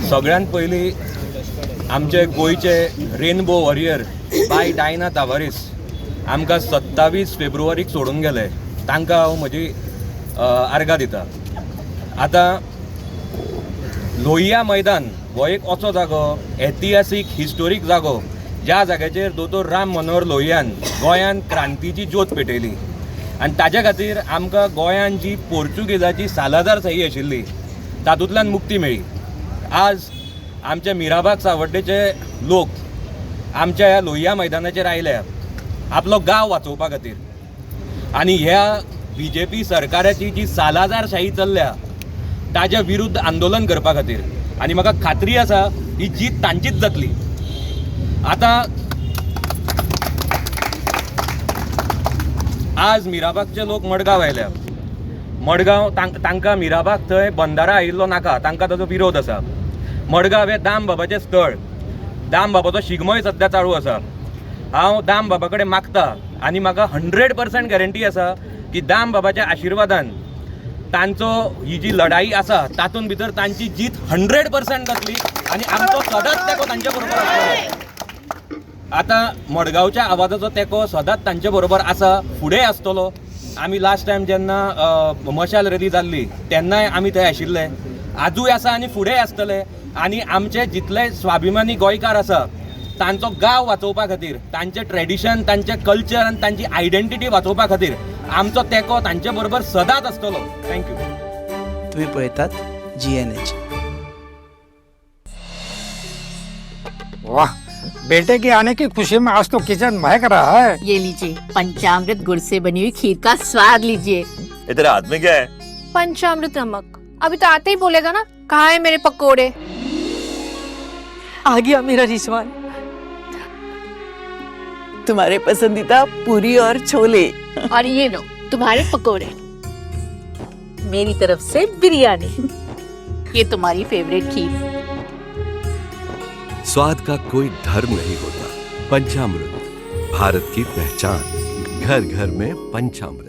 सगळ्यांत पयलीं आमचे गोंयचे रेनबो वॉरियर बाय डायना तावारीस आमकां 27 फेब्रुवारीक सोडून गेले. तांकां हांव म्हजी आर्गां दिता. आतां लोहिया मैदान हो एक असो जागो, ऐतिहासीक हिस्टोरीक जागो, ज्या जाग्याचेर दोतोर राम मनोहर लोहियान गोंयान क्रांतीची ज्योत पेटयली आनी ताज्या खातीर आमकां गोंयान जी पोर्चुगेजाची सालादारशाही आशिल्ली तातूंतल्यान मुक्ती मेळ्ळी. आज आमच्या मिराबाग सावड्डेचे लोक आमच्या ह्या लोहिया मैदानाचेर आयल्या आपलो गांव वाचोवपा खातीर आनी ह्या बीजेपी सरकाराची जी सालादारशाही चल्ल्या ताज्या विरुद्ध आंदोलन करपा खातीर. आनी म्हाका खात्री आसा ही जीत तांचीच जातली. आतां आज मिराबागचे लोक मडगांव आयल्या. मडगांव तांकां मिराबाग थंय बंदारा आयिल्लो नाका, तांकां ताजो विरोध आसा. मडगांव हें दाम बाबाचें स्थळ, दाम बाबाचो शिगमोय सद्या चालू आसा. हांव दाम बाबा कडेन मागता आनी म्हाका 100% गॅरंटी आसा की दाम बाबाच्या आशिर्वादान तांचो ही जी लढाई आसा तातूंत भितर तांची जीत 100% जातली आनी आमचो सदांच तेंको तांचे बरोबर आसतलो. आतां मडगांवच्या आवाजाचो तेंको सदांच तांचे बरोबर आसा, फुडें आसतलो. आमी लास्ट टायम जेन्ना मशाल रॅली जाल्ली तेन्नाय आमी थंय आशिल्ले, आजूय आसा आनी फुडेंय आसतले. आनी आमचे जितले स्वाभिमानी गोंयकार आसा तांचो गांव वाचोवपा खातीर, तांचें ट्रेडिशन, तांचें कल्चर आनी तांची आयडेंटिटी वाचोवपा खातीर आमचो तेंको तांचे बरोबर सदांच आसतलो. Thank you. तुम्ही पळयतात GNH. वाह, बेटे के आने की खुशी में आज तो किचन महक रहा है। ये लीजिए पंचामृत गुड़ से बनी हुई खीर का स्वाद लीजिए। ये तेरे हाथ में क्या है? पंचामृत नमक। अभी तो आते ही बोलेगा ना, कहाँ है मेरे पकोड़े। आ गया मेरा रिजवान। तुम्हारे पसंदीदा पूरी और छोले। और ये लो तुम्हारे पकोड़े। मेरी तरफ से बिरयानी। ये तुम्हारी फेवरेट खीर। स्वाद का कोई धर्म नहीं होता। पंचामृत भारत की पहचान, घर घर में पंचामृत।